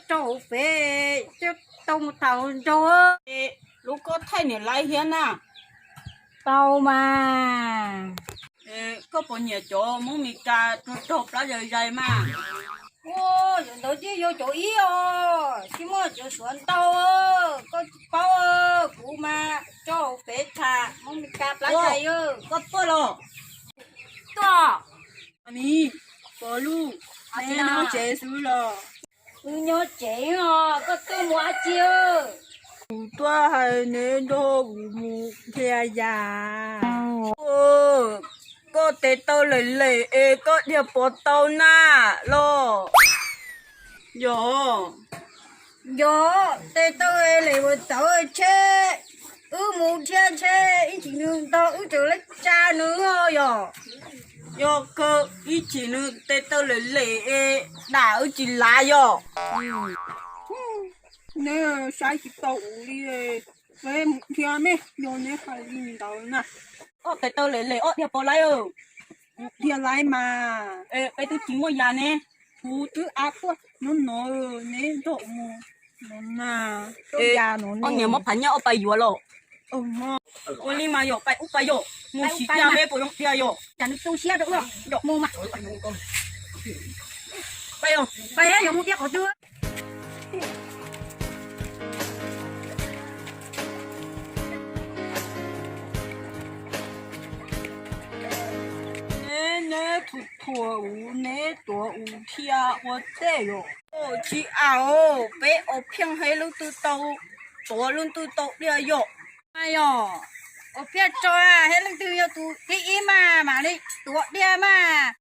Rau hauv pem coj tau mus tham hluas nraug. Lub koj thaij niam laiv thiab na. Tau mas. Koj puas nyiam cov Hmoob Mes Kas rog rog plab zais zais mas? Ua, cov ntawd thiaj yog cov ib os, tsis muaj cov suav ntau. Koj tsis paub, kuv mas rau hauv pem tham Hmoob Mes Kas plab zais. Koj tuaj los? Tuaj. Miv, Pov Luj, neb nyob tsev xwb los? Wb nyob tsev os, koj tuaj mus dab tsi? Kuv tuaj hais neb nrog kuv mus dhia yas. Koj tes taw lem lem es koj dhia puas tau na los? Yog, yog tes taw lem lem puas tau, ntshe wb mus dhia ntshe ib chim nws ntog wb tseem laib tsa nws yog. Yog kawg, ib chim nws tes taw lem lem es dam wb tsis lav yog. Neb saib tsis tau kuv li, peb mus dhia me, yog neb hais li ntawd na. Koj tes taw lem lem ob dhia puas laib? Dhia laib mas. Peb twb tsis muaj yas ne. Kuv twb av tuaj no no, neb nrog mus no na. Yas no, ob niag muab phav nyaj ob pais yuav los. Ua li mas yog pais ub pais yog, mus sim dhia peb puas zoo dhia yog. Cas nws tu siab rau wb, mus mas. Pais yog, pais yog mus dhia qhov twg? Neb, neb thuam thuam kuv, neb tuav kuv dhia ua tej yom? Tsis am, peb os pheej hais lub twg tau tuav lub twg tau dhia yom. Yog, os pheej tso hais lub twg yog tus thib ib mas mam li tuav dhia mas.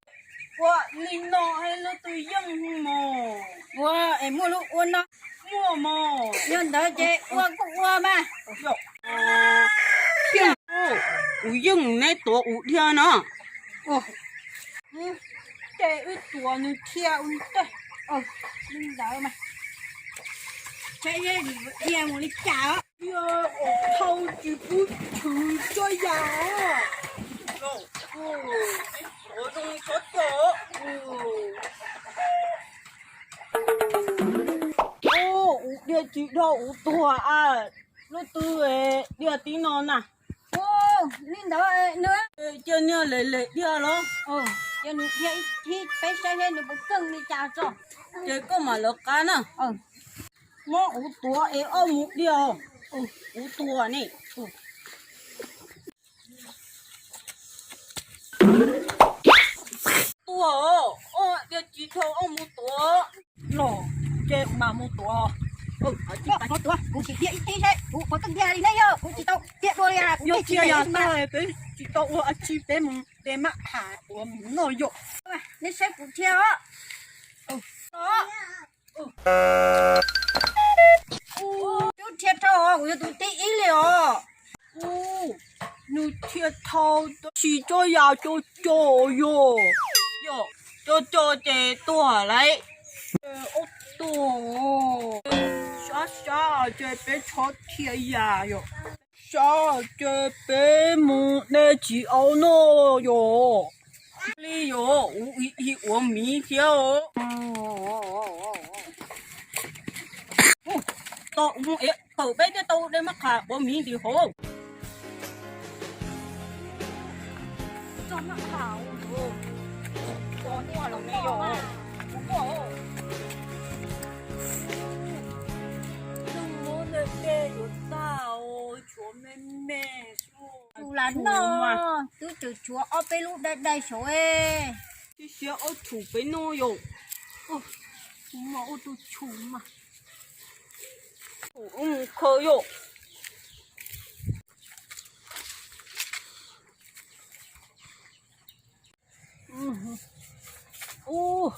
Ua li no hais lub twg yeej mos. Ua es muaj lub ua no. Muaj mos. Yog ntawd ces ua kuj ua mas. Kuv yeej neb tuav kuv dhia no. Ces wb tuav nws dhia ua ntej. Li ntawd mas. Dhia mus li cas os. Dhia os, thau tsis pub tshwm tso yam. Tuav zoo tshov coj. Kuv dhia tsis dhau kuv tuag a. Lub twg dhia tib no na. Li ntawd nws. Cia niag lem lem dhia los. Cia nws dhia ib thib peb saib seb nws puas keej li cas tso. Ces koj mam lawv qab na. Muab kuv tuav es ob mus dhia. Kuv tuag ne. Tuag, ob dhia tsis dhau ob mus tuav. Los, ces mam mus tuav. Kuv tuav, kuv tsis dhia ib thib seb kuv puas keej dhia li ne yog kuv tsis tau dhia dua li. Yog dhia yog tag peb tsis tau ua dab tsi, peb mus de maj tham ua mus noj yom. Neb saib kuv dhia os. Kuv dhia dhau, kuv yog tus thib ib li os. Nws dhia dhau, tab sis tso yam co co yom. Yog co co ces tuag lauj. Ob tuag. Sab sab ces peb txhob dhia yam yom. Sab ces peb mus de txiv aub noj yom. Li yog ua miv thiab. Tau mus es tawm peb thiaj tau de maj qham ua miv ntim hauv. Tus lam noj twb tseem tshuav ob peb lub dai dai saud. Tib siab ob tshum peb noj yom. Kuv mas ua tus tshum mas. Mus khaws yom. Ub,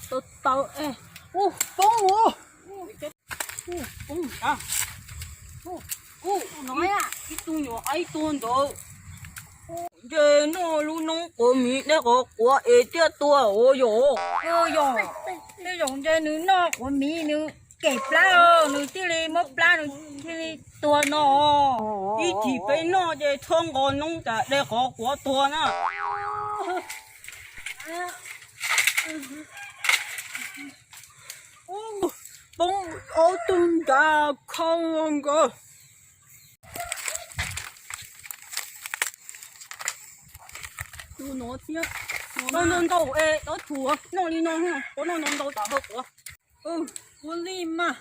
tawv tawv es. Ub, poob ua. Ub, poob a. Ub, ib tug nyuam aib tuag ntawd. Ntshe noj lub noob quav miv dej qhov quav es thiaj tuag ua yom. Yog, tej zaum ntshe nws noj quav miv nws kem plab os, nws thiaj li muab plab nws thiaj li tuag no. Ib chim peb noj ces txhob nqos noob tas dej qhov quav tuag na. Ub, poob ob tug nrad khau nkawd. Tus no thiab. Noj ntau ntau es, ob tug noj li no, puas noj ntau ntau tam hau quav. Ua li mas.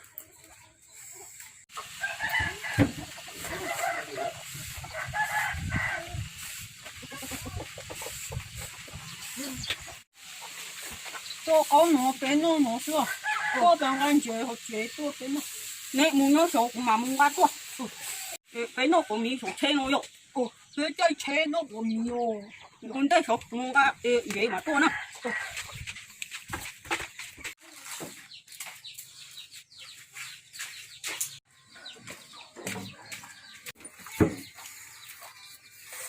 Txoj qaub no peb noj no xwb, tuaj peb nqa ntses hauv tsev tuaj peb noj. Neb mus nyob saud kuv mam mus nqa tuaj. Peb noj quav miv saum tsheb no yom. Peb caij tsheb noj quav miv os. Ua ntej saud kuv mus nqa ntses mam tuaj na.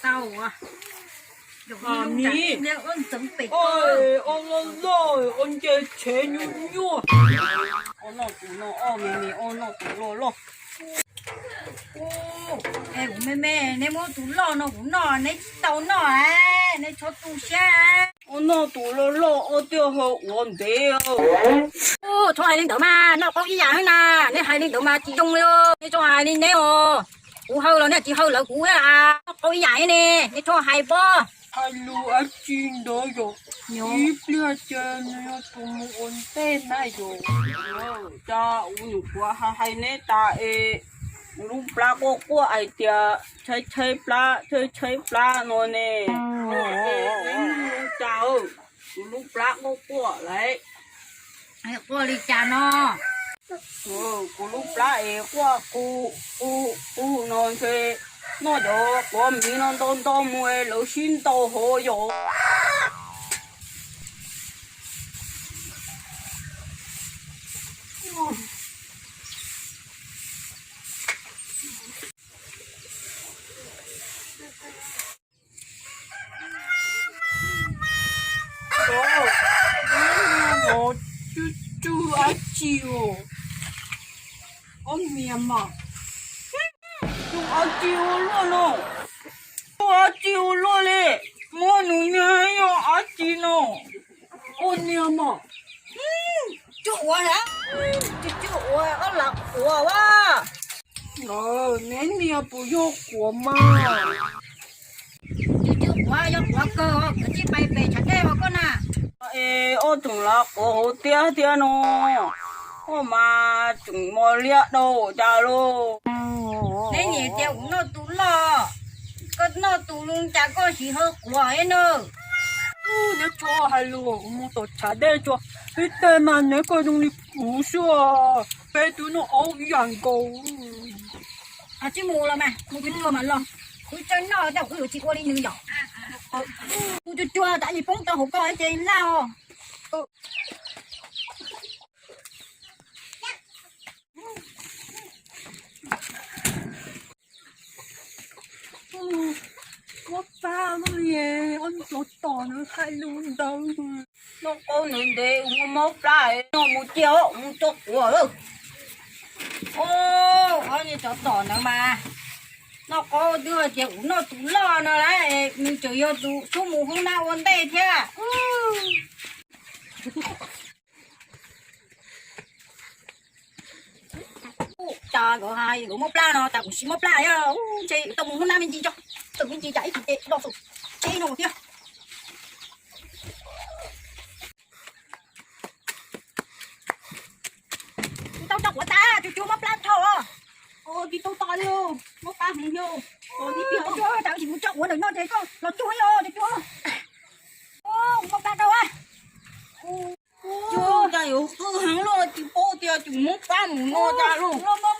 Tau, miv, o loj loj, o nce tsheb nyuaj nyuaj. O noj tus no, o me me, o noj tus loj loj. Es kuv me me, neb muab tus loj no kuv noj, neb tsis tau noj, neb txhob tu siab. O noj tus loj loj, o tiaj ha ua ntev. Txhob hais li ntawd mas, noj qaub ib yam xwb na, neb hais li ntawd mas tsis zoo li. Neb txhob hais li neb os, kuv hawj los neb tsis hawj lawv kuv thiab, noj qaub ib yam ne, neb txhob hais pob. Hais lus dab tsi ntawd yom, ib pliag ces nws yog tus mus ua ntej na yom. Cas ua nyuam qhuav hais hais neb tas es kuv lub plab quaj quaj hais tias tshaib tshaib plab tshaib tshaib plab no ne. Neb mus cas kuv lub plab quaj quaj lauj. Quaj li cas no? Kuv lub plab es quaj qu qu qu no ntshe noj cov quav miv no ntau ntau mus es lawv sib ntaus hauv yom. Cov no cub cub dab tsi os? Ob niag mas, cub dab tsi ua luaj no? Cub dab tsi ua luaj li? Muab nws niag yog dab tsi no? Ob niag mas, cub quav na, cub cub quav, ob lam quav a. Neb niag puas yog quav mas? Cub cub quav yog quav kawg, koj tsis pais pem tshav dej os koj na. Es ob tug lam quav hauv tiab thiab no, koj mas tseem mos liab dau cas lauj. Neb niam tias kuv noj tus loj, koj noj tus zoo cas koj tsis hawj quav ib na. Neb tso hais lus, kuv mus tom tshav dej tso, ib teg mas neb koj zoo li kuv xwb os, peb twb noj aub ib yam nkaus. Tsis mus los mas, mus tus tuag mas los, kuv tseem noj tej kuv yuav tsis ua li nws yom. Tus tuag tas li poob rau hauv koj ces laj os. Mob plab li, ob niag tsov tom no hais lus ntawd. Noj qaub ntev ntev ua mob plab, noj mus ciaj mus tso quav. Ob niag tsov tom ntawd mas noj qaub twb tias kuv noj tus loj no lawm, nws tseem yog tus xub mus hoob nab ua ntej thiab. Cas nkawd hais nkawd mob plab no tas kuv tsis mob plab thiab, ntshe tau mus hoob nab me ntsis tso, tau me ntsis cas ib tug ces do xum tsheb no thiab. Kuv tau tso quav tas, tus cuag mob plab dhau. Tsis tau tas li, mob plab heev li. Tus cuag tas, kuv tsis mus tso quav ntawm no ces koj los cuag os tus cuag. Mob plab dhau. Cas yuav qw heev luaj, tsis paub tias tus mob plab mus no cas lauj. Mob plab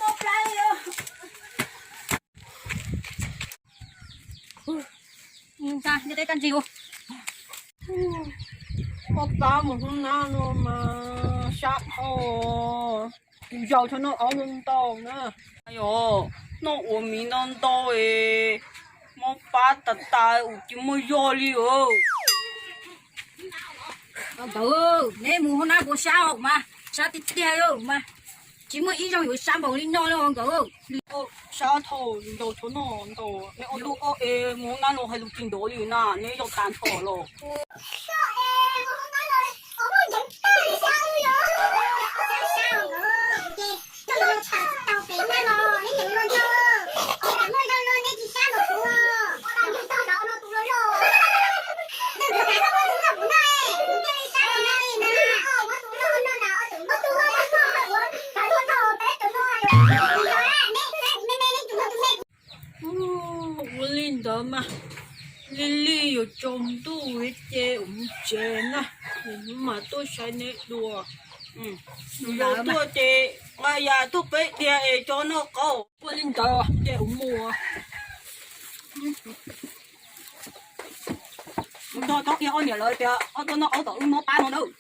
mus hoob nab no mas sab dhau. Tus yau txhob noj aub ntau na. Yog noj quav miv ntau ntau es mob plab tas tas ua tsis muaj zog li os. Nkawd, neb mus hoob nab puas sab mas? Sab tiag tiag mas, tsis muaj ib zaug yuav sab npaum li no li nkawd. Sab dhau, yau txhob noj ntau, neb ob tug es mus hoob nab no hais lus tsis nrov li na, neb yau tas nrho los. Ua li ntawd mas, Lily yuav tsaus ntuj ces ua mus tsev na, hnub mam tuaj saib neb dua. Yog tuaj ces nqa yam tuaj peb diav es tso noj qaub. Ua li ntawd ces ua mus. Kuv nrog tsob qhia ob niam lawv tias ob tuaj noj qaub tom wb mob pab no nawb.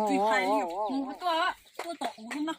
Tsis hais li, mus tuaj, tuaj tom kuv no.